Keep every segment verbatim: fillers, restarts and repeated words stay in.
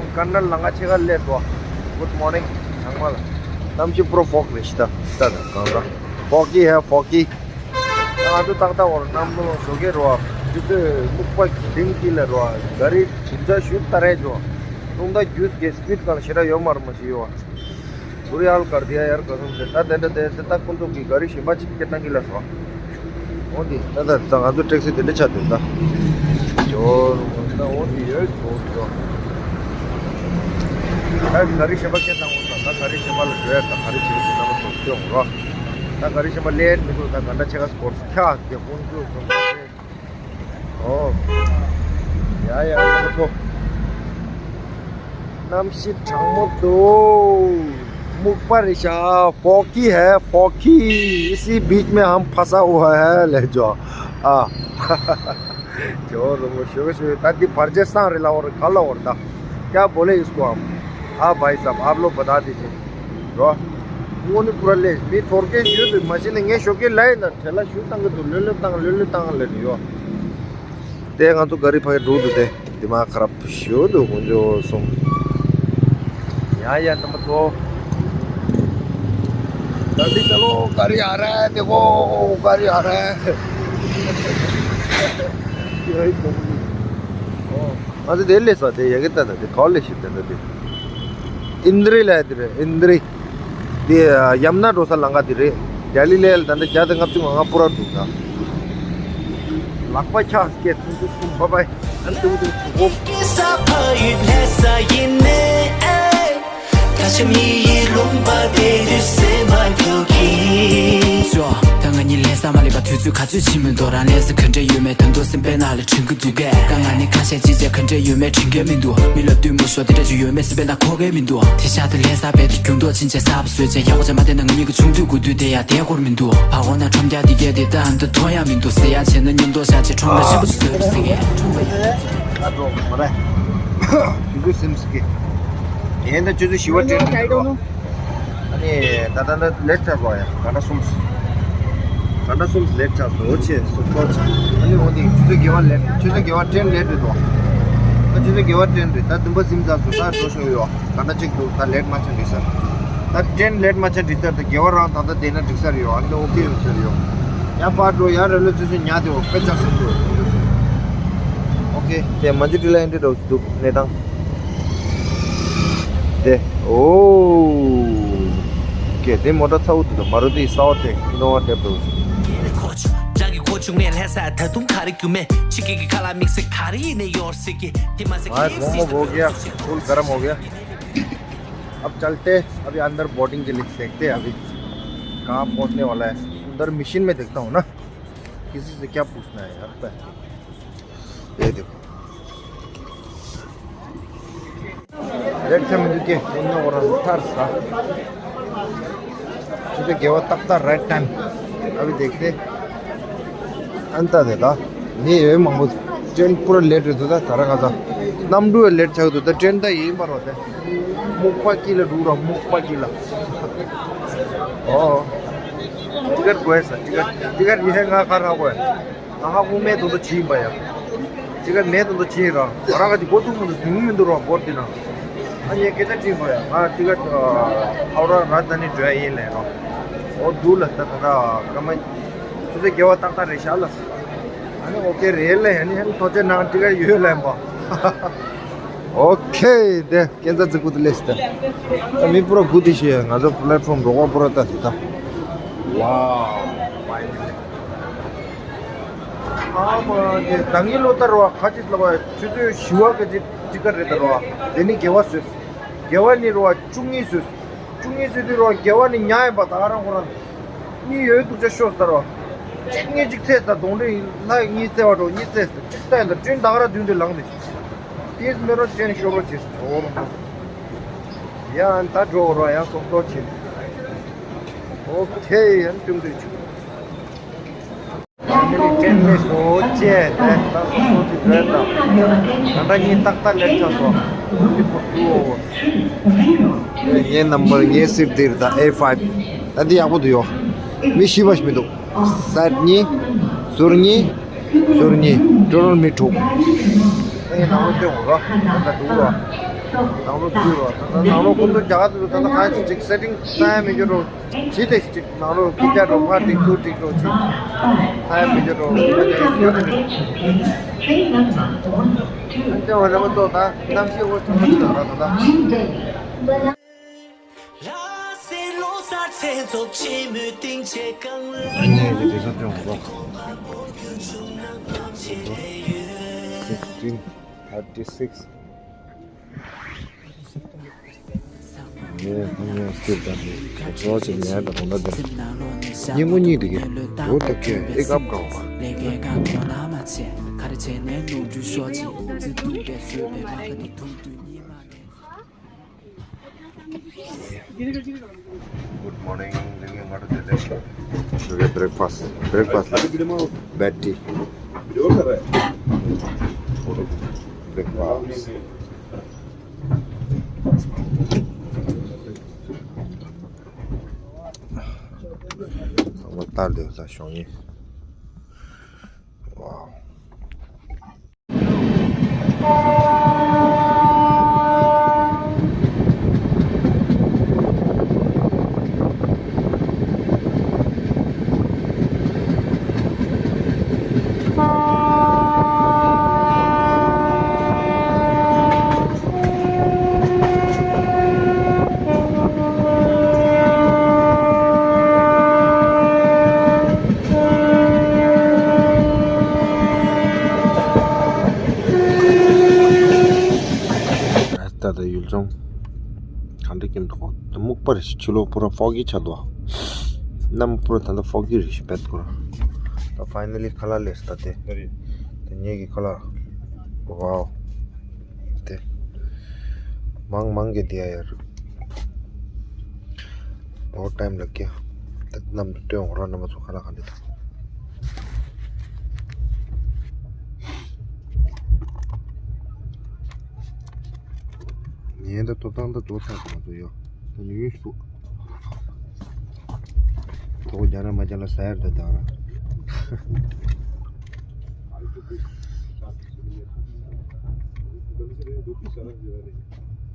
དཀར་ནག་ལམ་ཁ་ཕྱེད་ཀ་སླེབས་སོང་། Good morning ཚང་མ་ལ། གནམ་གཤིས་པུ་ར་ཕོག་རེད་ཤི་ད། ད་ད་གང་ལ་ཕོག་གི་ཧེ་ཕོག་གི། ང་ཚོ་ཏག་ཏག་འོར་གནམ་ལོ་ཞོགས་ཀས་རོ། ཆུ་ཚོད་སྨུག་པ་གདིང་གི་ལ་རོ། ག་རི་དྲིན་ཆ་ཞུ་ལྟ་རེད་ཇོ། རླུང་རྟ་རྒྱུས་ཀྱི་སི་པིད་གང་ཞེ་དྲག་ཡོད་མ་རེད་མ་ཞིག་ཡོད། बुरी हाल कर दिया यार कसम से ད་དེ་འདྲ་དེ་དེ་ད་ཁོང་ཚོ་གི་ག་རི་གཞན་པ་ཅིག་སྐད་བཏང་གི་ལ་སོ། འོ་འདི་ད་ད་ད་ང་ཚོ་ཊེག་སི་དེ་འདྲ་ཆགས་འདུག་ད། ཇོ། ད་འོ་འདི་ཡོད་ཇོ་ཇོ། ད་ག་རི་གཞན་པ་སྐད་བཏང་འོང་ད། ད་ག་རི་གཞན་པ་ལ་འགྲོ་ཡ་ད། ག་རི་གཞན་པ་ཞིག་ལ་མ་ཐོབ་ཁྱོད་འོང་རོགས། ད་ག་རི་གཞན་པ་ལེན་མི་འདུག་ད་ག་འདྲ་ཆེ་ག་སྐོར་ཁྱག་དེ་ཁོང་ཚོས་སོང་། ཨོ། ཡ་ཡ་ལགས་སོ། གནམ་གཤིས་གྲང་མོ་འདུག་སྨུག་པ་རེད་ཤག་ཕོག་གི་ཧེ་ཕོག་གི། इसी बीच में हम फंसा हुआ है ले जो। आ। ཇོ་རུ་མོ་ཞོ་ཞོ་ད་འདི་བར་ཆད་སང་རེད་ལ་འོར་ག་ལ་འོར་ད། क्या बोले इसको हम? हाँ भाई साहब आप लोग बता दीजिए। རོ། དངོས་གནས་པུ་ར་ལས་མི་ཚོར་སྐད་ཞུས་འདུག་མ་གཞི་ནས་ངས་ཞོགས་ཀས་ལབ་ཡིན་ན་བྲེལ་ལ་ཞུ་བཏང་གི་འདུག་ལོས་ལོས་བཏང་ལོས་ལོས་བཏང་ལབ་ནས་ཡོད། དེ་ང་ཚོ་ག་རི་ཕ་གི་འགྲོ་འདུག་དེ་དེ་མ་ཁ་རབ་ཞུ་འདུག་དཀོན་མཆོག་གསུམ། ཡ་ཡ་རྣམ་པ་ཚོ། ད་འདི་ད་ལོ་ག་རི་ཨ་ར་དེ་གོ་ག་རི་ཨ་ར། ཡ་ཡ་ཨོ། ང་ཚོ་དེ་ལས་ས་དེ་ཡ་གི་ལྟ་ད་དེ་ག་ལས་ཤི་ལྟ་ད་དེ། ཨིན་དྲི་ལ་དེ་རེད་ཨིན་དྲི། དེ་ཡམ་ན་འགྲོ་ས་ལམ་ཁ་དེ་རེད། ལྡི་ལི་ལ་ད་ལྟ་བརྒྱ་དང་ལྔ་བཅུ་ང་ལྔ་པུ་ར་འདུག་ད། ལག་པ་འཁྱག་སྐད་ཐུང་ཐུང་སུམ་པ་པའི་ཨན་ཏུང་ཏུང་ཐུ་གོ། ད་ཆ་མི་ཡི་ལུང་པ་དེ་དུས་སེམས་པ་འགྱུར་གྱིས། ད་ང་གཉིས་ལས་ས་མ་ལས་པ་དུས་ཚོད་ག་ཚོད་ཕྱིན་མི་འདུག་རང་ལས་ས་ག་འདྲ་ཡོད་མེད་ད་དུང་སེམས་པའི་ནང་ལ་དྲན་གི་འདུག་གས། ད་ང་ནི་ཁ་ཤས་ཅི་བྱ་ག་འདྲ་ཡོད་མེད་དྲན་གི་མི་འདུག་མི་ལ་ལྟོས་མི་ཤོར་དེ་འདྲ་ཅིག་ཡོད་མེད་སེམས་པའི་ནང་འཁོར་གི་མི་འདུག་དེ་ཤ་དེ་ལས་ས་བས་དེ་རྒྱུན་དུ་ཕྱིན་ཆད་ས་བ་བཟོས་བྱས་ཡག་པོ་བྱས་མ་བསྡད་ན་ང་གཉིས་ཀྱི་ཆུང་དུས་དགུ་དུས་དེ་ཡ་དེ་སྐོར་མི་འདུག་ཕ་འོ་ན་ཁྲོམ་རྒྱག་དེ་གས་དེ་ད་འདི་མཐོང་ཡ་མི་འདུག་ཟེར་ཡ་བྱས་ན་མཉམ་དུ་བཞག་བྱས་ཁྲོམ་ར་ཆེན་པོ་ཞིག་བཟོས་པ་ཟེར་གས་ཁྲོམ་ར་ཡ། ད་འགྲོ་མ་རེད། དུས་ཚོད་སིམ་སི་ཀི། ཡིན་ད་ཆུ་ཚོད་བཞི་པ་ཊེན་རེད་འགྲོ། ཨ་ནི་ད་ལྟ་ད་ལེཊ་ཆགས་སོང་ཡ་ག་འདྲ་གསུམ། ག་འདྲ་གསུམ་ལེཊ་ཆགས་སོང་ཆེ་སོ་ཐོ་ཆེ། ཨ་ནི་འོ་དེ་ཆུ་ཚོད་བརྒྱད་པ་ལེཊ་ཆུ་ཚོད་བརྒྱད་པ་ཊེན་ལེཊ་རེད་དོ། ད་ཆུ་ཚོད་བརྒྱད་པ་ཊེན་རེད་ད་བདུན་པ་སིམ་ཚར་སོང་ད་འགྲོ་ཤོག་ཡོ། ག་འདྲ་ཅིག་འདུག་ད་ལེཊ་མ་ཆགས་འགྲིག་ས། ད་ཊེན་ལེཊ་མ་ཆགས་འགྲིག་ས་ད་བརྒྱད་པ་རང་ད་ལྟ་བསྡད་ན་འགྲིག་ས་རེད་ཡོ། ཨ་ནི་ཨོ་ཁེ་ཡོད་ས་རེད་ཡོ། ཡང་པར་འགྲོ་ཡང་རེ་ལོ་ཆུ་ཚོད་ཉག་དེ་འོ་དཔེ་ཆགས་སོང་འགྲོ། ཨོ་ཁེ། དེ་མ་འཇིག་དྲི་ལ་ཨེ་འདྲི་འདྲ་བོ་ཞིག་འདུག་གནས་སྟངས། དེ། ཨོ། ཀེ་དེ་མོ་ཊ་ཚ་བོ་དེ་དང་མ་རུ་ཏི་སའོ་ཏེ་ཨི་ནོ་ཝ་ཏེབ་འདྲ་བོ་ཞིག་ང་ཡི་དགོང་མོ་སྒོ་རྒྱག་ཁུལ་ག་ར་མོ་གཡག་ཁུལ་ག་ར་མོ་གཡག अब चलते हैं, अभी अंदर बोटिंग के लिए, देखते हैं अभी कहाँ पहुँचने वाला है। उधर मशीन में देखता हूँ ना, किसी से क्या पूछना है यार। ये देखो। लेट से मुझे के उन्होंने और थार सा। तुझे गेवा तक था राइट टाइम। अभी देखते हैं। अंता देता। ये ये मंगो ट्रेन पूरा लेट रहता था तारा का था। नमडू लेट छा तो ट्रेन था ये पर होता है। मुक्पा किला दूर मुक्पा किला। ओ। टिकट को है सर, टिकट टिकट ये है ना खा रहा हुआ है। ད་ཧ་གོ་མེད་དུ་འདུག་ཕྱིན་པ་ཡ། ཅི་ག་མེད་དུ་འདུག་ཕྱིན་ར་ང་རང་ག་ཅིག་འགོ་ཚུགས་མི་འདུག་ཉུང་མི་འདུག་ར་འབོར་དེ་ན། ཨ་ཡེ་སྐད་ཆ་ཕྱིན་པ་ཡ་ང་ཅི་ག་ཧའོ་ར་རཱཇ་དྷ་ནི་འགྲོ་ཡ་ཡིན་ལས་ར། འོ་འདུག་ལ་ད་ད་ད་སྐར་མ་ཆུ་ཚོད་བརྒྱད་པ་ཏག་ཏག་རེད་ཤག་ལ། ཨ་ནི་ཨོ་ཁེ་རེད་ལས་ཨ་ནི་ཨ་ནི་ཐོ་ཅེ་ནང་ཅི་ག་ཡོད་ལས་པ། ཨོ་ཁེ་དེ་སྐད་ཆ་ཙི་གུ་དེ་ལས་སི་ད། ད་མི་པུ་ར་གུ་དེ་ཤེས་ང་ཚོ་པླེ་ཊི་ཕོམ་རོགས་པ་པུ་ར་ད་དེ་ད། ཝའོ། ཨ་མ་ཀྱེ་ད་ངའི་ལོ་ལྟར་བ་ཁ་ཅིག་ལ་བ་ཆུ་ཚོད་བཞི་བ་ག་ཅིག་ཅི་ག་རེད་ད་ར་བ་དེ་ནི་དགེ་བ་བཟོས། དགེ་བ་ནི་ར་བ་བཅུ་གཉིས་བཟོས། བཅུ་གཉིས་བཟོས་དུས་ར་བ་དགེ་བ་ནི་ཉག་ཡིན་པ་ད་རང་ཁོ་རང་གཉིས་ཡོད་འདུག་ཆ་ཤོག་ད་ར་བ་གཅིག་གཉིས་གཅིག་ཚེས་ད་གདོང་འདྲེ་ཡིན་ལྷ་གཉིས་བཙལ་བ་འགྲོ་གཉིས་ཚེས་ད་གཅིག་ལྟ་ཡིན་ད་ཀྲིན་ད་ག་ར་མདུན་དུ་ལངས་ཏེ་དེས་མེ་རོ་ཅན་ཤོར་བ་བྱས་སོ་ཡང་ད་འགྲོ་ར་ཡང་སོག་སོག་བྱས་ཨོ་ཁེ་ཡང་ཏུང་ཏུང་བྱས། ཕེ་མི་ལི་ཀྲེན་ལས་སོ་ཅེ་ཏེ་ཏ་སོ་ཅི་བྲེ་ཏ་ད་ལྟ་ཉིན་ཏག་ཏག་ལེན་ཆ་སོ་ཨོ་ལི་ཕོར་ཊུ་ཨོ་ཝར། ངའི་ནམ་བར་ངའི་སིཊ་འདིར་ད་ཨེ་ཕའིབ། ད་འདི་ཡག་པོ་འདུག་ཡོ། མི་ཤི་བ་ཞིག་མི་འདུག་སེཊ་གཉིས། ཟུར་གཉིས། ཟུར་གཉིས། ཊོ་ཊལ་མི་དྲུག་ངའི་ནང་ལ་སྟོན་འོ་ར་ད་ད་འདུག་ར། ནང་ལོགས་འཛུལ་རོགས། ད་ལྟ་ནང་ལོགས་ཁོང་ཚོ་རྒྱ་གར་དུ་ད་ལྟ་གང་ཞིག་ཅིག་སེ་ཊིང་ས་ཡ་མི་འགྱུར་རོགས། ཇི་དེ་ཞིག་ཅིག་ནང་ལོགས་ཀི་ཀ་རོགས་ཕར་འགྲིག་ཚུར་འགྲིག་རོགས་ཅིག་ས་ཡ་མི་འགྱུར་རོགས། ཨ་ནི་འོ་རེ་མ་ཚོ་ད་གནམ་གཤིས་འོ་ཐུང་ཐུང་ཅིག་ལ་ད་ད། ཨ་ནི་ཡི་གེ་དེ་ཚོ་སྟོན་འོང་རོགས། Sixteen thirty six. ངས་ཁོང་ངས་སྐྱིད་པ་འདི་རོགས་ཅིག་ཉལ་དང་གོང་ད་འདིར་སྙིང་མོ་གཉིད་འདི་གས་འོ་ད་ཁྱོད་ཨེ་སྐབས་གང་བ། Good morning. Look at breakfast. Breakfast. Bad tea. Breakfast. ཚང་མ་ལྟར་དེ་ལ་ཤོང་ཡིན། ཝའོ། ད་ལྟ་ཡུལ་ལྗོངས་ག་འདྲ་སྐྱིད་འདུག་ད་སྨུག་པ་རེད་ཤག་ཕྱི་ལོགས་པུ་ར་ཕོག་གི་ཆགས་འདུག་གནམ་པུ་ར་ད་ལྟ་ཕོག་གི་རེད་ཤག་བེད་པུ་ར། ད་ཕའི་ནལ་ལི་ཁ་ལག་སླེབས་སོང་། ད་དེ་དེ་ངེད་ཀྱི་ཁ་ལག་ཝའོ། དེ་མང་མང་གི་དེ་ཡ་ཡ་རུ། ཨོ་ཊའིམ་ལ་སྐྱེ། ད་གནམ་དུ་སྟོན་འོང་རོགས། རྣམ་པ་ཚོ་ཁ་ལག་ག་འདྲ་འདུག་ངས་ད་ཐོབ་ཐང་ད་རྫོགས་ཚར་སོང་། ང་ཚོ་ཡོ་ད་ཉུང་ཉུང་ཞིག་འདུག་ད་གོ་རྒྱག་ན་མ་རྒྱག་ན་ཟ་ཡར་ད་རྒྱག་ར།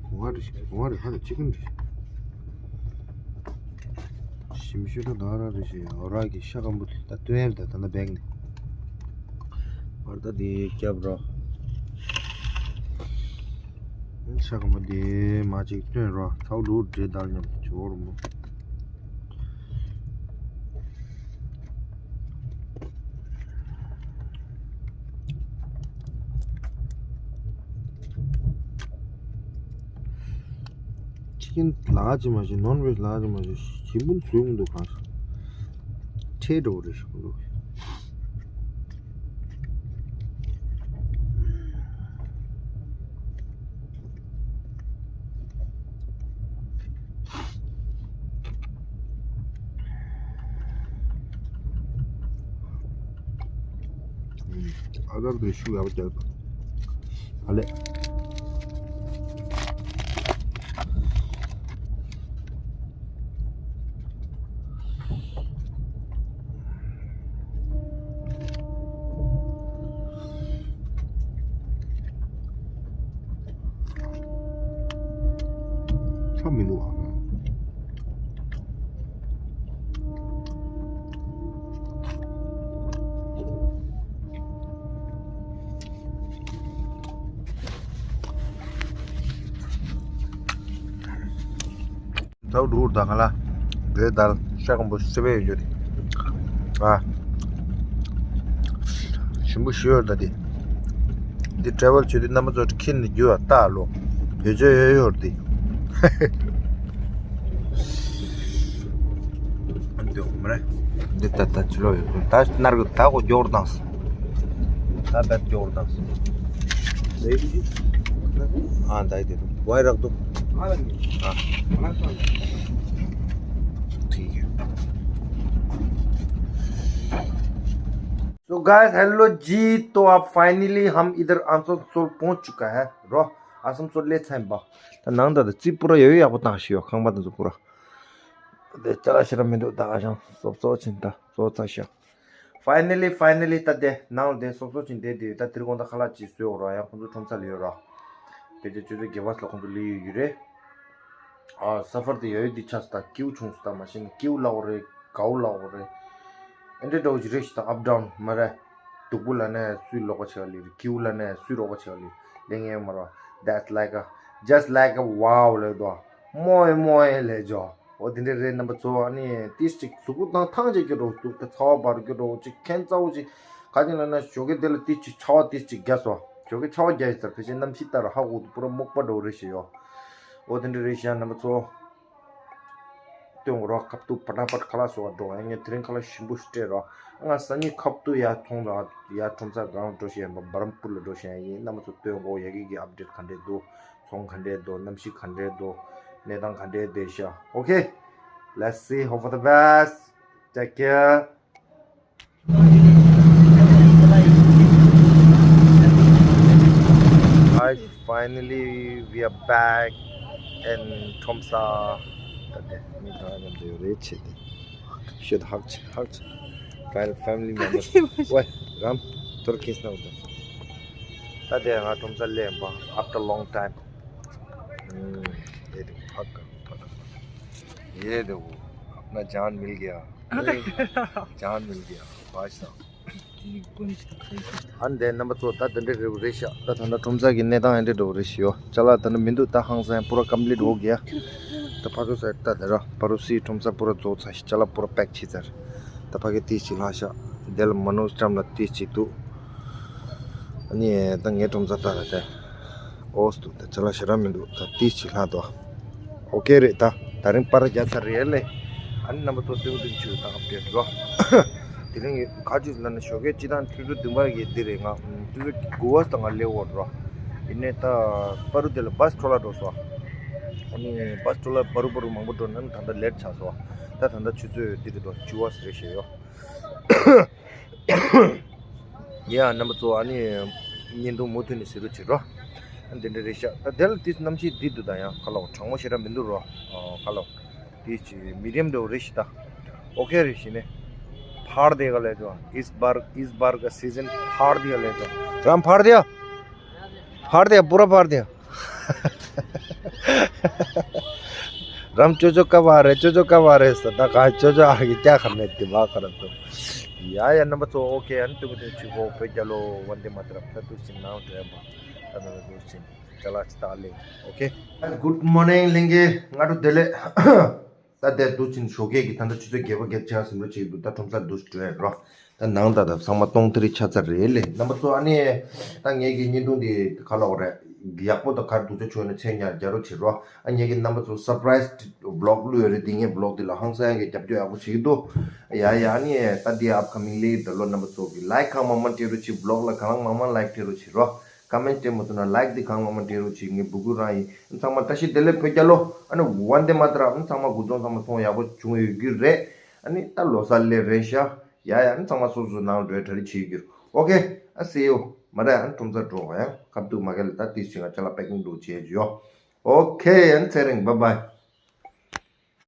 གོང་བ་རེ་ཞིག་གོང་བ་རེ་ཧ་ད་ཅི་ཀུན་རེ། ཞིམ་ཤོས་ད་ད་ར་རེ་ཞིག་འོ་ར་གི་ཤ་སྐམ་པོ་ད་སྟོན་ཡར་ད་ད་ན་བེག་ནི། བར་ད་དེ་སྐྱབས་རོགས། ཤ་སྐམ་པོ་དེ་མ་ཅིག་སྟོན་རོགས། ཚའོ་ལུ་འདྲེ་དར་མཉམ་དུ་ཇོ་རུ་མོ། ཅི་ཀིན་ལག་ཅི་མ་ཤེས། ནོན་ཝེཇ་ལག་ཅི་མ་ཤེས། ཞིམ་པོ་བཟོས་མི་འདུག་གང་ཤེས། ཁྲལ་འགྲོ་རེ་ཞིག་འདུག་ཨ་དར་དེ་ཤུ་ཡག་པོ་རྒྱག་དང་། ཨ་ལེ། ཚ་མི་འདུག་ཨ། ཚའོ་འགྲུར་དང་ག་ལ། འདྲེ་དར་ཤ་སྐམ་པོ་སེ་བའི་ཡོད་རེད། ཨ། ཞིམ་པོ་ཞུ་ཡོད་ད་དེ། འདི་ཊེ་ཝལ་བྱེད་དུས་རྣམ་པ་ཚོ་ཁྱེར་ནས་རྒྱུ་བ་ལྟ་ལོ། བེད་སྤྱོད་ཡོད་ཡོད་དེ། འདི་འོ་མ་རེད། འདི་ད་ད་ཅི་ལོ་ཡོད་ད་ནར་གི་ད་གོ་མགྱོགས་བཏང་སོང་། ད་བད་མགྱོགས་བཏང་སོང་། ཨ་ད་ཡི་དེ་དུ་ཝའི་རག་དུ། ཨ། ठीक है। तो गाइस, हेलो जी। तो अब फाइनली हम इधर आसनसोल पहुंच चुका है। रो आसनसोल ले छाइन बा। ད་ནང་ད་ད་ཙི་པུ་ར་ཡོད་ཡག་པོ་བཏང་ཤི་ཡོད། ཁང་པ་དང་ཙི་པུ་ར། དེ་ཅ་ལ་ཤི་ར་མི་འདུག་ད་ཨ་ཞང་སོབ་སོ་ཆིན་ད་སོ་ཚ་ཤ། Finally, finally ད་དེ་ནང་ལ་དེ་སོབ་སོ་ཆིན་དེ་དེ་ད་དེར་དགོང་ད་ཁ་ལག་ཅིག་བཟོས་འོ་ར། ཡང་ཁོང་ཚོ་ཁྲོམ་ས་ལ་ཡོད་ར། ཕལ་ཆེར་ཆུ་ཚོད་བརྒྱད་པ་ལ་ཁོང་ཚོ་སླེབས་ཡོད་ཀྱི་རེད། ཨ་ས་ཧྥར་དེ་ཡོད་ཡོད་དེ་ཆགས་སོང་། ད་སྐྱིད་པོ་བྱུང་སོང་། ད་མ་གཞི་ནས་སྐྱིད་པོ་ལབ་དགོས་རེད། དགའ་པོ་ལབ་དགོས་རེད། ཨེ་འདྲ་འདྲ་བོ་ཅིག་རེད་ཤག་ད་ཨབ་ཌའུན་མ་རེད། སྡུག་པོ་ལབ་ནས་སུས་ལོག་པ་བྱེད་ཀྱི་ཡོད་རེད། སྐྱིད་པོ་ལབ་ནས་སུས་རོགས་པ་བྱེད་ཀྱི་ཡོད་རེད། ལབ་མཁན་ཡོད་མ་རེད། That's like a, just like a wow ལབ་དོ། མོ་ཨེ་མོ་ཨེ་ལབ་ཅོ། འོ་དེ་འདྲ་རེད། རྣམ་པ་ཚོ། ཨ་ནི་ཏིས་ཅིག་གཟུགས་པོ་དང་ཐང་ཅིག་སྐྱོ་འགྲོ་འདུག་ད་ཚ་བ་འབར་སྐྱོ་འགྲོ་ཅིག་ཁྱད་མཚར་པོ་ཅིག་ག་ཅིག་ལབ་ན་ཞོགས་ཀས་དེ་ལ་ཏིས་ཅིག་ཆར་པ་ཏིས་ཅིག་བརྒྱབ་སོང་། ཞོགས་ཀས་ཆར་པ་བརྒྱབ་ཡོད་ས་རེད། ཕལ་ཆེར་གནམ་གཤིས་ལྟར་ཧ་གོ་འདུག་པུ་ར་སྨུག་པ་འདྲ་བོ་རེད་ཤག་ཡོ། འོ་དེ་འདྲ་རེད་ཤག་རྣམ་པ་ཚོ། སྟོན་དགོས་རོགས། ཁ་ཐུག་ཕ་ཏག་ཕ་ཏག་ཁ་ལག་བཟོ་བར་འགྲོ། ཨ་ངས་དེ་རིང་ཁ་ལག་ཞིམ་པོ་ཞིག་སྤྲད་རོགས། ང་སང་ཉིན་ཁ་ཐུག་ཡར་ཐོང་ལ་ཡར་ཁྲོམ་ས་སྒང་འགྲོ་བཞིན་ཡིན་པ། བྷ་རམ་པུར་ལ་འགྲོ་བཞིན་ཡིན། རྣམ་པ་ཚོ་སྟོན་དགོས། ཡ་གི་གི་ཨབ་ཌེཊ་ག་འདྲས་འདུག་ཚོང་ག་འདྲས་འདུག་གནམ་གཤིས་ག་འདྲས་འདུག་གནས་སྟངས་ག་འདྲས་བསྡད་ཤག Okay, let's see, hope for the best. Take care. Guys, finally we are back in Tromsa. ད་དེ་མི་གང་མཉམ་དུ་ཡོད་རེད་ཆེ་དེ། ཤོད་ཧག་ཆེ་ཧག་ཆེ། Fam- family members. ཝེ་རམ་དོར་ཁེས་ན་འུ་ད། ད་དེ་ང་ཁྲོམ་ས་སླེབས་པ། After long time. हम्म, ये देखो, भाग कर, भाग कर। ये देखो, अपना जान मिल गया। जान मिल गया, भाई साहब। ཨ་ནི་དེ་རྣམ་པ་ཚོ། ད་དེ་འདྲ་རེད་རེད་ཤག་ད་ད་ལྟ་ཁྲོམ་ས་གི་གནས་སྟངས་ཨེ་འདྲ་འདྲ་བོ་རེད་ཤག་ཡོ། ཅ་ལག་ད་ནི་མི་འདུག་ད་ཧང་སང་པུ་ར་ཀམ་པི་ལིཊ་འོ་གི་ཡ། ད་ཕར་ཚུར་ཟེར། ད་དེ་ར་ཕ་རུ་སི་ཁྲོམ་ས་པུ་ར་རྫོགས་ཚར་ཤག་ཅ་ལག་པུ་ར་པེག་བྱས་ཚར། ད་ཕ་གི་ཏིས་ཅིག་ལྷག་ཤག་དེ་ལ་མ་ནོ་ཊམ་ལ་ཏིས་ཅིག་འདུག་ཨ་ནི་ད་ངའི་ཁྲོམ་ས་ད་ད་དེ་འོ་སི་འདུག་ད་ཅ་ལག་ཞེ་དྲག་མི་འདུག་ད་ཏིས་ཅིག་ལྷག་འདུག་ཨོ་ཀེ་རེད། ད་ད་རིང་པར་རྒྱག་ཚར་རེད་ལེ། ཨ་ནི་རྣམ་པ་ཚོ་སྟོན་སྟོན་ཆུ་དང་ཨབ་ཌེཊ་རོ། དེ་རིང་ག་ཅིག་ལབ་ན་ཞོགས་ཀས་སྤྱི་བཏང་ཆུ་ཚོད་བདུན་པ་གི་འདི་རེད། ང་ཆུ་ཚོད་དགུ་པ་ཙམ་ང་སླེབས་ཡོད་རོ། ཡིན་ནའི་ད་པ་རུ་དེ་ལ་བྷ་སི་འཕྲོ་བརླག་འགྲོ་སོང་། ཨ་ནི་བྷ་སི་འཕྲོ་བརླག་པ་རུ་པ་རུ་མང་པོ་འགྲོ་ན་ད་ལྟ་ལེཊ་ཆགས་སོང་། ད་ད་ལྟ་ཆུ་ཚོད་འདི་དེ་འགྲོ་བཅུ་པ་ཟེར་བཤད་ཡོད། ཡ་རྣམ་པ་ཚོ། ཨ་ནི་བརྙན་ཐུང་མུ་མཐུད་ནས་གཟིགས་རོགས་བྱེད་རོགས། ཨ་འདི་འདྲ་རེད་ཤག་ད་དེ་ལ་དེ་གནམ་གཤིས་འདི་འདུག་ད་ཡང་ཁ་ལོ་གྲང་མོ་ཞེ་དྲག་མི་འདུག་རོ། ཨ་ཁ་ལོ་དེ་ཅི་མི་ཌི་ཡམ་འདྲ་བོ་རེད་ཤག་ད་ཨོ་ཀེ་རེད་ཤག་ནས། ཕར་དེ་ག་ལས་ཙོ། इस बार, इस बार का सीजन ཕར་དེ་ག་ལས་ཙོ། རང་ཕར་དེ། ཕར་དེ་པུ་ར་ཕར་དེ། རམ་ཅོ་ཅོ་ཀ་བ་རེ། ཅོ་ཅོ་ཀ་བ་རེ་ས། ད་ག་ཅོ་ཅོ་ཨ་གི་ཀྱ་ཁ་མེད་དེ་མ་ཁ་ར་ཏོ། ཡ་ཡ་རྣམ་པ་ཚོ། ཨོ་ཀེ། ཨ་ནི་ཏུ་གུ་ཏུ་ཆུ་བོ་བོད་རྒྱལ་ལོ། ཝན་དེ་མ་ཏ་རམ། ད་དུ་ཕྱིན་ནང་དུ་ཡ་མ། ད་ད་དུ་ཕྱིན་ཅ་ལག་ཅི་ད་ལེ། ཨོ་ཀེ། Good morning ལྷན་རྒྱས། སྔ་དྲོ་བདེ་ལེགས། ད་དེ་དུ་ཕྱིན་ཞོགས་ཀས་ཀྱི་ད་ལྟ་ཆུ་ཚོད་བརྒྱད་པ་བརྒྱད་ཅུ་ཟིན་འགྲོ་བྱེད་ཀྱི་འདུག་ད་ཁྲོམ་ས་དུ་འགྲོ་ཡ་རོ། ད་ནང་ད་ད་ཚང་མ་སྟོང་ཐིག་རི་ཆགས་ཚར་རེད་ལེ། རྣམ་པ་ཚོ། ཨ་ནི་ད་ངེད་ཀྱི་བརྙན་ཐུང་འདི་ག་ལབ་དགོས་རེད། ཡག་པོ་དང་ག་རེ་སྡུག་ཅག་བྱུང་ན་མཚན་ཉར་རྒྱག་རོགས་བྱེད་རོགས། ཨ་ངེད་ཀྱི་རྣམ་པ་ཚོ་སར་པ་རའི་སི་བྷི་ལོག་བླུགས་ཡོད་རེད། འདི་ངའི་བྷི་ལོག་འདི་ལ་ཧང་སང་ཡག་གི་རྒྱབ་སྐྱོར་ཡག་པོ་བྱེད་ཀྱི་འདུག་ཡ་ཡ། ཨ་ནི་ད་འདི་ཨབ་ཁ་མིང་ལེ་ད་ལོ་རྣམ་པ་ཚོ་གི་ལའིཀ་གང་མང་མང་སྤྲད་རོགས་བྱེད། བྷི་ལོག་ལ་གང་མང་མང་ལའིཀ་སྤྲད་རོགས་བྱེད་རོགས། ཀོ་མེན་ཊི་སྤྲད་མ་ཐུབ་ན་ལའིཀ་འདི་གང་མང་མང་སྤྲད་རོགས་བྱེད། ངའི་སྤུ་གུ་རང་ཡིན། ཚང་མ་བཀྲ་ཤིས་བདེ་ལེགས། བོད་རྒྱལ་ལོ། ཨ་ནི་ཝན་དེ་མ་ཏ་རམ། ཚང་མ་དགུ་སྟོང་ཚང་མ་ཚོང་ཡག་པོ་བྱུང་ཡོད་རྒྱུ་རེད། ཨ་ནི་ད་ལོ་གསར་སླེབས་རན་ཤག་ཡ་ཡ། ཨ་ནི་ཚང་མ་སོ་སོ་ནང་འགྲོའི་གྲ་སྒྲིག་བྱེད་རྒྱུ། ཨོ་ཀེ། ཨ་སི་ཡུ། མ་རེད། ཨ་ནི་ཁྲོམ་སར་འགྲོ་ཡ། ཁ་ཐུག་མ་ག་ལ་ད་ཏིས་ཅིག་ང་ཅ་ལག་པེ་ཀིང་འགྲོ་བྱེད་རྒྱུ་ཡོ། ཨོ་ཀེ། ཨ་ནི་ཚེ་རིང་། བྷའི་བྷའི།